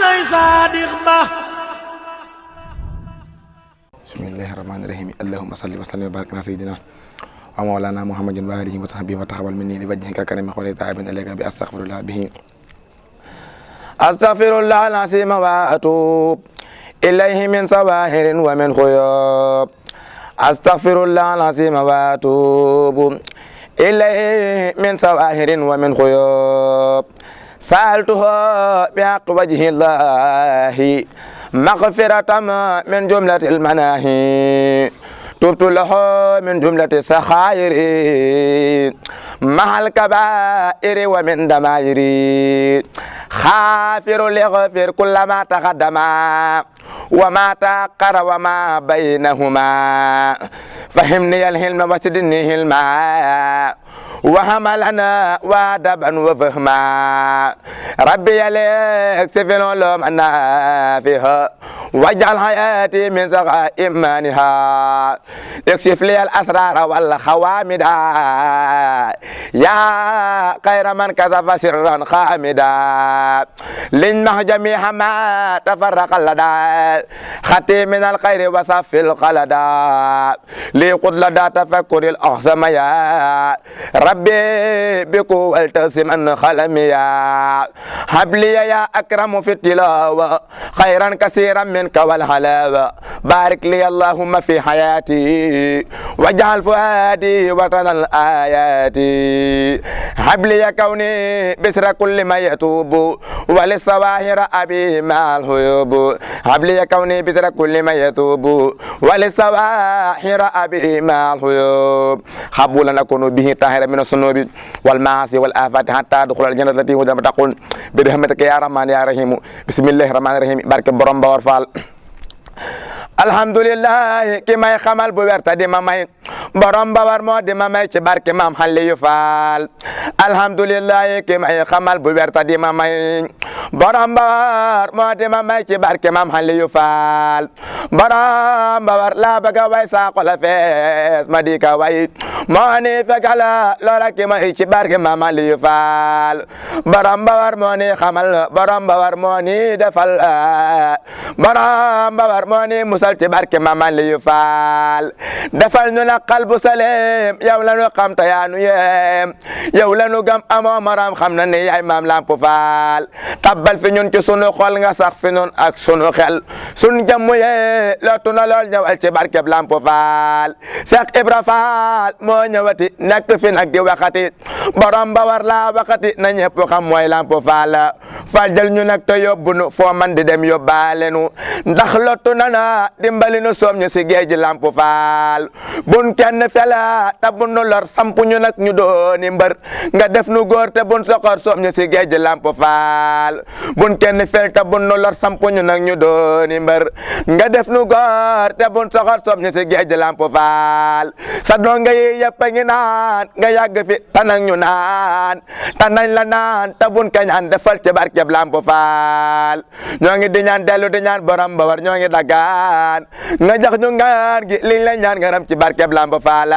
lay saadix ba. bismillahi rahmaani rahim allahumma salli wa sallim wa barik ala sayyidina wa mawlana muhammadin wa alihi wa sahbihi wa taqabbal minni li wajhika karima qawli ta'ibin ilayka bi astaghfirullah bihi astaghfirullah al-azim wa atub ilayhi min sawahirin wa min khuyub astaghfirullah al-azim wa atub ilayhi min sawahirin wa min khuyub sa'altuhu bihaqqi wajhi llahi maghfiratan min jumlatil manahi tubtu lahu min jumlati sakhairi mahal kabairi wa min damairi khafiru lighfir kullama taqaddama wa ma taqara wa ma baynahuma fahimni al-hilma wasidni hilma wa hamalana wa daban wa fahma rabbi yalek sifil ulum nafiha waj'al hayati min saqa imaniha yakshif li al-asrar wal khawamida ya khayra man kasafa sirran khamida lin mahjamiha ma tafarraqa lada khati min al-khayri wa safil qalada li qud lada tafakkur al-ahsamaya rabbi biku waltasim an khalamiya habliya ya akramu fi tilawa khairan kasiran minka wal halawa barik li allahumma fi hayati waj'al fuadi watan al ayati habliya kauni bisra kulli ma yatubu wal sawahira abi mal huyub habliya kauni bisra kulli ma yatubu wal sawahira abi mal huyub habulan akunu bihi tahira min as-sunubi wal maasi wal afati hatta dukhul al jannati wa taqul bi rahmatika ya rahman ya rahim bismillahir rahmanir rahim barke borom Bawar Fall alhamdulillah ki may xamal bu werta di ma may borom Bawar moo di ma may ci barke maam Xaliyu Faal alhamdulillah ki may xamal bu werta di ma may borom Bawar moo di ma may ci barke maam Xaliyu Faal borom Bawar laa bëgg a way saa xol a fees ma di ka way moo ni fekala loola ki may ci barke maam Xaliyu Faal borom Bawar moo ni xamal borom Bawar moo ni defal borom Bawar moo ni musal ci barke maam Xaliyu Faal defal ñu na qalbu salim yow la ñu xam te yaa nu yem yow la ñu gam amoo maram xam na ni yaay maam Lamp Faal tabbal fi ñun ci sunu xol nga sax fi ñun ak sunu xel sunu jëmm yee lootu na lool ñëwal ci barke Lamp Faal Cheikh Ibra Faal moo ñëwati nekk fi nag di waxati borom Bawar la waxati na ñëpp xam mooy Lamp Faal Faal jël ñu nag te yóbbu nu foo man di dem yóbbaale nu ndax lootu na na dimbali nu soom ñu si géej Lamp Faal bun kenn fela te bun nu lor sampu ñu nag ñu dooni mbër nga def nu góor te bun soxor soom ñu si géej Lamp Faal bun kenn fel te bun nu lor sampu ñu nag ñu dooni mbër nga def nu góor te bun soxor soom ñu si géej Lamp Faal sa donga yi yëpp a ngi naan nga yàgg fi te nag ñu naan te nañ la naan te bun kañaan defal ci barkeb Lamp Faal ñoo ngi di ñaan dellu di ñaan borom Bawar ñoo ngi dagaan nga jox ñu ngaan gi liñ la ñaan nga ram ci barkeb Lamp Faal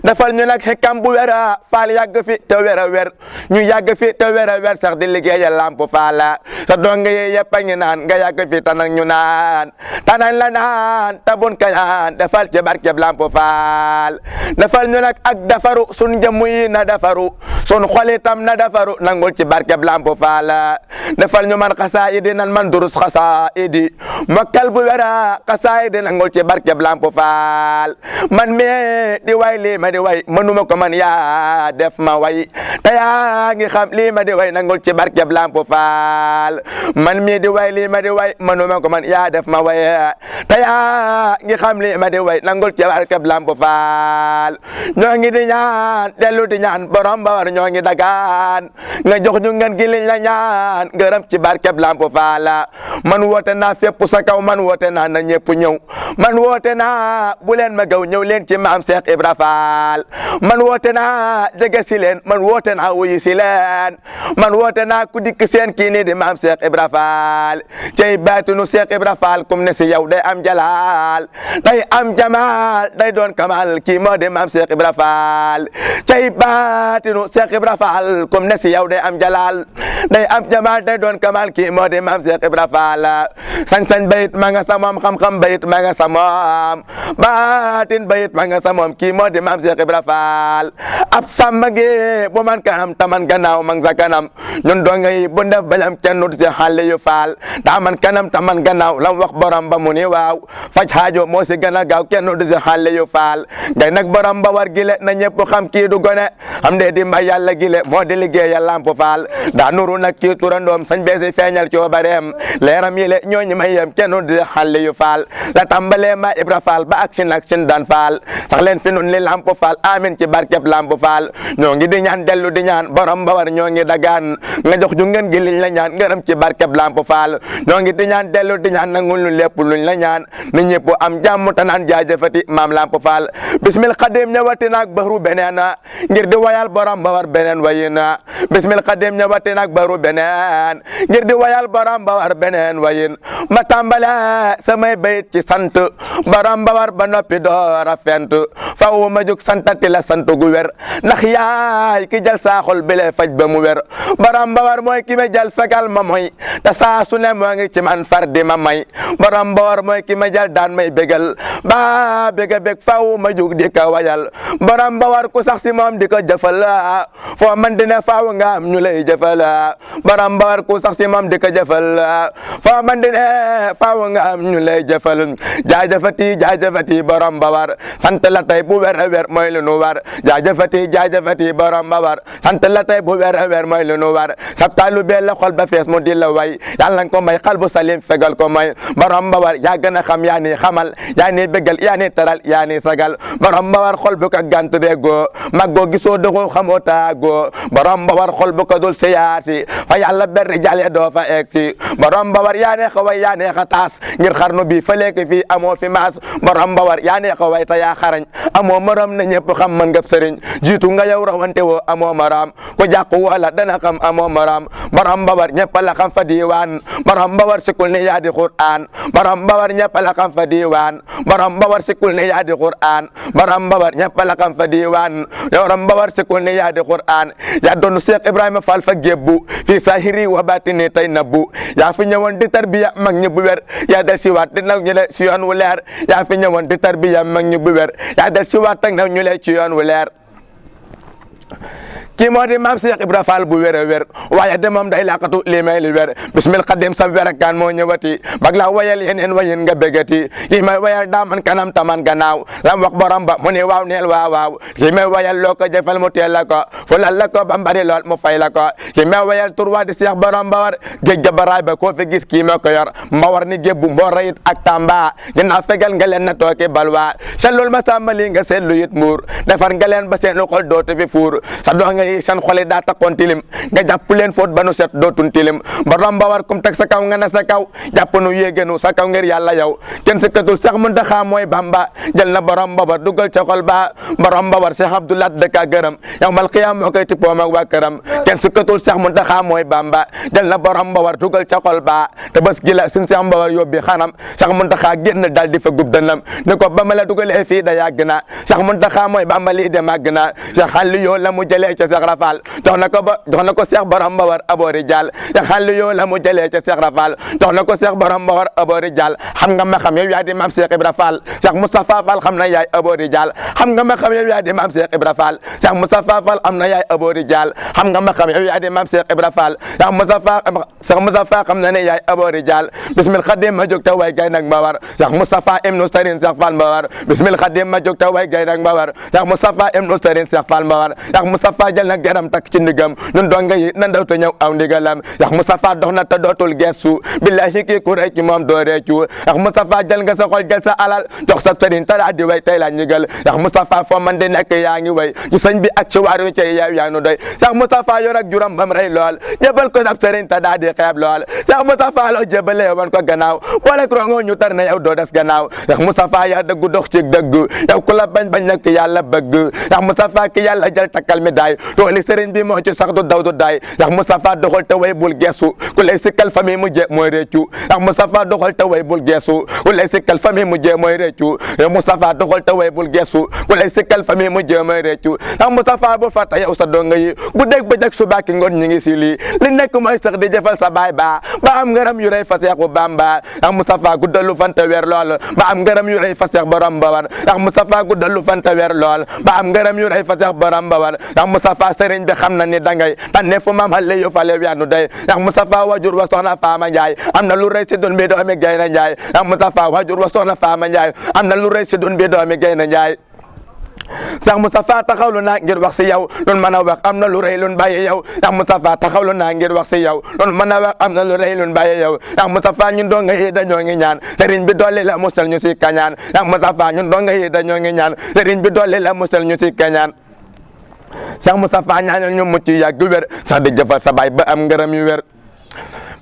defal ñu nag xikam bu wéra Faal yàgg fi te wéra wér ñu yàgg fi te wéra wér sax di liggéeyal Lamp Faal sa donga yi yëpp a ngi naan nga yàgg fi te nag ñu naan te nañ la naan te bun kañaan defal ci barkeb Lamp Faal defal ñu nag ak defaru sun jëmm yi na defaru sun xol itam na defaru nangul ci barkeb Lamp Faal defal ñu man xasaayidi nan man durus xasaayidi mokkal bu wéra xasaayidi nangul ci barkeb Lamp Faal man mi di way lii ma di way mënuma ko man yaa def ma way te yaa ngi xam lii ma di way nangul ci barkeb Lamp Faal man mi di way lii ma di way mënuma ko man yaa def ma way te yaa ngi xam lii ma di way nangul ci barkeb Lamp Faal ñoo ngi di ñaan dellu di ñaan borom Bawar ñoo ngi dagaan nga jox ñu ngeen gi liñ la ñaan gërëm ci barkeb Lamp Faal man woote naa fépp sa kaw man woote naa na ñëpp ñëw man woote naa bu leen ma gaw ñëw leen ci maam Cheikh Ibra Fall man woote naa jege si leen man woote naa wuyu si leen man woote naa ku dikk seen kii nii di maam Cheikh Ibra Fall cey baatinu Cheikh Ibra Fall kum ne si yow day am jalaal day am jamaal day doon kamal kii moo di maam Cheikh Ibra Fall cey baatinu Cheikh Ibra Fall kum ne si yow day am jalaal day am jamaal day doon kamal kii moo di maam Cheikh Ibra Fall sañ-sañ bayit ma nga sa moom xam-xam bayit ma nga sa moom baatin bayit ma nga sa moom kii moo di maam Cheikh Ibra Fall ab sàmm gi bu man kanam taman gannaaw mang sa kanam ñun doo ngay bu ndef bañam kenn du si xale yu faal daa man kanam taman gannaaw lam wax borom ba mu ni waaw faj xaajo moo si gën a gaaw kenn du si xale yu faal ngay nag borom ba war gile na ñëpp xam kii du gone am dee di mbay yàlla gile moo di liggéeyal lamp faal daa nuru nag kii turandoom sañ beesi feeñal coobareem leeram yi le ñooñu may yem kenn du si xale yu faal la tàmbalee ma Ibra Faal ba ak sin daan faal sax leen fi nun li lamp faal amin ci barkeb lamp faal ñoo ngi di ñaan dellu di ñaan borom ba war ñoo ngi dagaan nga jox ju ngeen gi liñ la ñaan ngërëm ci barkeb lamp faal ñoo ngi di ñaan dellu di ñaan nangul lu lépp luñ la ñaan na ñëpp am jàmm te naan jaajëfati maam lamp faal bismil xadim ñëwati naag bahru beneen ngir di wayal borom ba war beneen wayin bismil xadim ñëwati naag bahru beneen ngir di wayal borom ba war beneen wayin ma tàmbale samay bayit ci sant borom ba war ba noppi door a fent faw ma jug santati la sant gu wér ndax yaay ki jël saaxol bile faj ba mu wér borom ba war mooy ki ma jël fegal ma mooy te saa su ne moo ngi ci man far di ma may borom ba war mooy ki ma jël daan may bégal ba béga bég faw ma jug di ko wayal borom ba war ku sax si moom di ko jëfal foo man di ne faw nga am ñu lay jëfal borom ba war ku sax si moom di ko jëfal foo man di ne faw nga am ñu lay jëfal jaajëfati jaajëfati borom ba war sant la tey bu wér a wér mooy lu nu war jaajëfati jaajëfati borom ba war sant la tey bu wér a wér mooy lu nu war sabtalu bee la xol ba fees mu di la way yàlla nga ko may xal bu salim fegal ko may borom ba war yaa gën a xam yaa ni xamal yaa ni bégal yaa ni taral yaa ni sagal borom ba war xol bu ko gant beegoo maggoo gisoo doxoo xamoo taagoo borom ba war xol bu ko dul siyaasi fa yàlla berri jale doo fa egg si borom ba war yaa neex a way yaa neex a taas ngir xarnu bi fa léegi fii amoo fi maas borom ba war yaa neex a way ta yaa xarañ amoo morom na ñëpp xam mën nga sëriñ jiitu nga yow rawante woo amoo morom ku jàqu wala dana xam amoo morom borom ba war ñëpp la xam fa diiwaan borom ba war sikul ne yaa di Qur'an borom ba war ñëpp la xam fa diiwaan borom ba war sikul ne yaa di Qur'an borom ba war ñëpp la xam fa diiwaan borom ba war sikul ne yaa di Qur'an yaa doon Cheikh Ibrahima Fall fa gébbu fii sahiri wa batini tey nabbu yaa fi ñëwoon di tarbiya mag ñi bu wér yaa del si waat di naw ñu le si yoon wu leer yaa fi ñëwoon di tarbiya mag ñi bu wér yaa del si waat ak naw ñu le ci yoon wu leer kii moo di maam Cheikh Ibra Fall bu wér a wér waaye de moom day laqatu lii may li wér bismil xadim sa wérakaan moo ñëwati bag la wayal yeneen wayin nga bégati kii may wayal daa man kanam taman gannaaw lam wax borom ba mu ne waaw neel waaw waaw kii may wayal loo ko jëfal mu teel la ko fulal la ko ba mbari lool mu fay la ko kii may wayal tur waa di Cheikh borom ba war géej ga baraay ba koo fi gis kii moo ko yor ma war ni gébbu mboo rayit ak Tamba ginnaaw fegal nga leen na tooki balwaa sellul ma sàmmali nga seetlu it muur defar nga leen ba seen xol dootu fi fuur sa dox nga seen xole daa takkoon tilim nga jàpp leen fóot ba nu set dootun tilim borom ba war kum teg sa kaw nga ne sa kaw jàpp nu yéegenu sa kaw ngir yàlla yow kenn sikkatul Seex Muntaxa mooy Bamba jël na borom ba war dugal ca xol ba borom ba war Seex Abdulaat dëkka gërëm yawmal qiyaam moo koy tippoom ak waa këram kenn sikkatul Seex Muntaxa mooy Bamba jël na borom ba war dugal ca xol ba te bés gi la sin Seex ba war yóbbi xanam Seex Muntaxa génn dal di fa gub dënam ni ko ba ma la dugalee fii da yàgg na Seex Muntaxa mooy Bamba lii de màgg na Seex Aliyu la mu jëlee ca Seex Rafal jox na ko Seex borom ba war aboori jàll Seex Aliyu la mu jëlee ca Seex Rafal jox na ko Seex borom ba war aboori jàll xam nga ma xam yow yaa di maam Seex Ibra Fall Seex Moustapha Fall xam na yaay aboori jàll xam nga ma xam yow yaa di maam Seex Ibra Fall Seex Moustapha Fall am na yaay aboori jàll xam nga ma xam yow yaa di maam Seex Ibra Fall Seex Moustapha xam na ne yaay aboori jàll bismil xadim ma jóg te way gay nag ma war Seex Moustapha ibnu Serigne Seex Fall ma war bismil xadim ma jóg te way gay nag ma war Seex Moustapha ibnu Serigne Seex Fall ma war Seex Moustapha jël nag deram takk ci ndigam ñun donga yi nan daw te ñëw aw ndigalam yax Moustapha dox na te dootul gestu billahi kii ku rëcc moom doo réccu yax Moustapha jël nga sa xol jël sa alal jox sa sëriñ te daa di way tey la ñigal yax Moustapha foo man di nekk yaa ngi way ci sëñ bi ak ci waaru ci yow yaa nu doy yax Moustapha yor ak juram bam rey lool jébal ko sab sëriñ te daa di xeeb lool yax Moustapha loo jébalee woon ko gannaaw boole rongo ñu tar na yow doo des gannaaw yax Moustapha yaa dëggu dox ci dëgg yow ku la bañ bañ nekk yàlla bëgg yax Moustapha ki yàlla jël takkal mi daay tooli sëriñ bi moo ci sax du daw du daay yax Moustapha doxal te way bul geesu ku lay sikkal fami mu je mooy réccu yax Moustapha doxal te way bul geesu ku lay sikkal fami mu je mooy réccu yax Moustapha doxal te way bul geesu ku lay sikkal fami mu je mooy réccu yax Moustapha bu fàtte yow sa donga yi bu dégg ba jag suba ki ngoon ñi ngi si lii li nekk mooy sax di jëfal sa baay ba am ngërëm yu rëy fa Seexu Bamba yax Moustapha guddalu fante weer lool ba am ngërëm yu rëy fa Seex borom ba war yax Moustapha guddalu fante weer lool ba am ngërëm yu rëy fa Seex borom ba war yax Moustapha sëriñ bi xam na ni dangay tànne fu maam xale yu fale yaanu day yax Moustapha wajur wa soxna Faama Njaay am na lu rëy si dun bi doomi Gayna Njaay yax Moustapha wajur wa soxna Faama Njaay am na lu rëy si dun bi doomi Gayna Njaay Seex Moustapha taxawlu naa ngir wax si yow loolu mën a wax am na lu rëy lu bàyyi yow Seex Moustapha taxawlu naa ngir wax si yow loolu mën a wax am na lu rëy lu bàyyi yow Seex Moustapha ñun doo nga yi dañoo ngi ñaan sëriñ bi dolli la musal ñu si kañaan Seex Moustapha ñun doo nga yi dañoo ngi ñaan sëriñ bi dolli la musal ñu si kañaan Seex Moustapha ñaanal ñu mucc yàgg wér sax di jëfal sa baay ba am ngërëm yu wér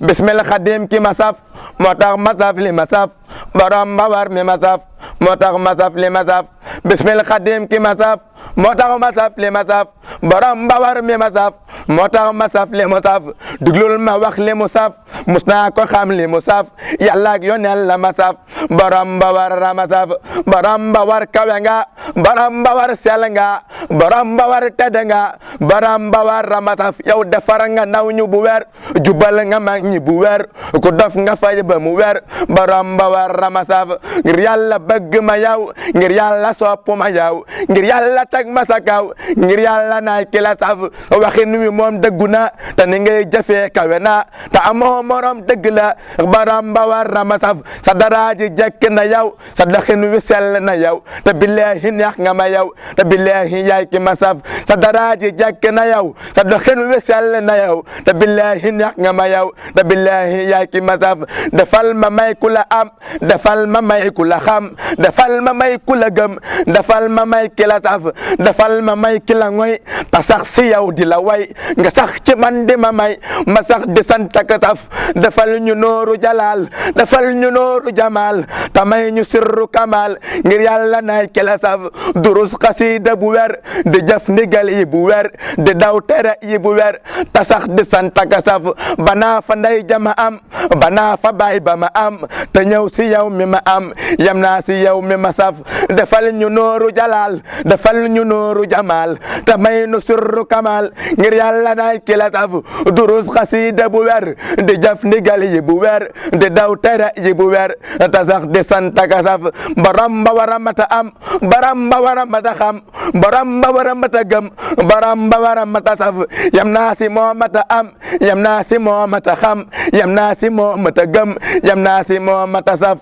bismil xadim ki ma saf moo tax ma saf li ma saf borom ba war mi ma saf moo tax ma saf li ma saf bismil xadim ki ma saf moo tax ma saf li ma saf borom ba war mi ma saf moo tax ma saf li mu saf duglul ma wax li mu saf mus naa ko xam li mu saf yàlla ak yonel la ma saf borom ba war ra ma saf borom ba war kawe nga borom ba war sel nga borom ba war tedd nga borom ba war ra ma saf yow defar nga naw ñu bu weer jubal nga mag ñi bu weer ku dof nga fay ba mu weer borom ba war ra ma saf ngir yàlla bëgg ma yow ngir yàlla sopp ma yow ngir yàlla teg ma sa kaw ngir yàlla naay ki la saf waxin wi moom dëggu na te ni ngay jëfee kawe na te amoo morom dëgg la borom ba war ra ma saf sa daraaji jekk na yow sa doxin wi sell na yow te billahi neex nga ma yow te billahi yaay ki ma saf sa daraaji jekk na yow sa doxin wi sell na yow te billahi neex nga ma yow te billahi yaay ki ma saf defal ma may ku la am defal ma may ku la xam defal ma may ku la gëm defal ma may ki la saf defal ma may ki la ngoy ta sax si yow di la way nga sax ci man di ma may ma sax di sant ak saf defal ñu nooru jalal defal ñu nooru jamal ta may ñu sirru kamal ngir yàlla naay ki la saf durus xasida bu wer di jëf ndigal yi bu wer di daw tere yi bu wer ta sax di sant ak saf banaa fa nday jama am banaa fa baay ba ma am te ñëw si yow mi ma am yam naa si yow mi ma saf defal ñu nooru jalal defal ñu nooru jamal te may nu sirru kamal ngir yàlla naay ki la saf durus xasida bu wer di jëf ndigal yi bu wer di daw tere yi bu wer te sax di sant ak saf borom ba war a mata am borom ba war a mata xam borom ba war a mata gëm borom ba war a mata saf yam naa si moo mata am yam naa si moo mata xam yam naa si moo mata gëm yam naa si moo mata saf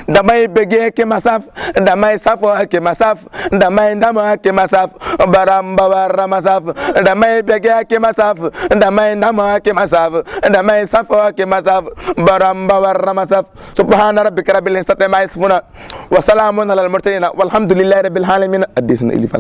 damay bëggee ki ma saf damay safoo ki ma saf damay ndamoo ki ma saf borom ba war ma saf damay bëggee ki ma saf damay ndamoo ki ma saf damay safoo ki ma saf borom ba war ma saf subhana rabbika rabbil izzati amma yasifun wa salamun alal mursalin walhamdulillahi rabbil alamin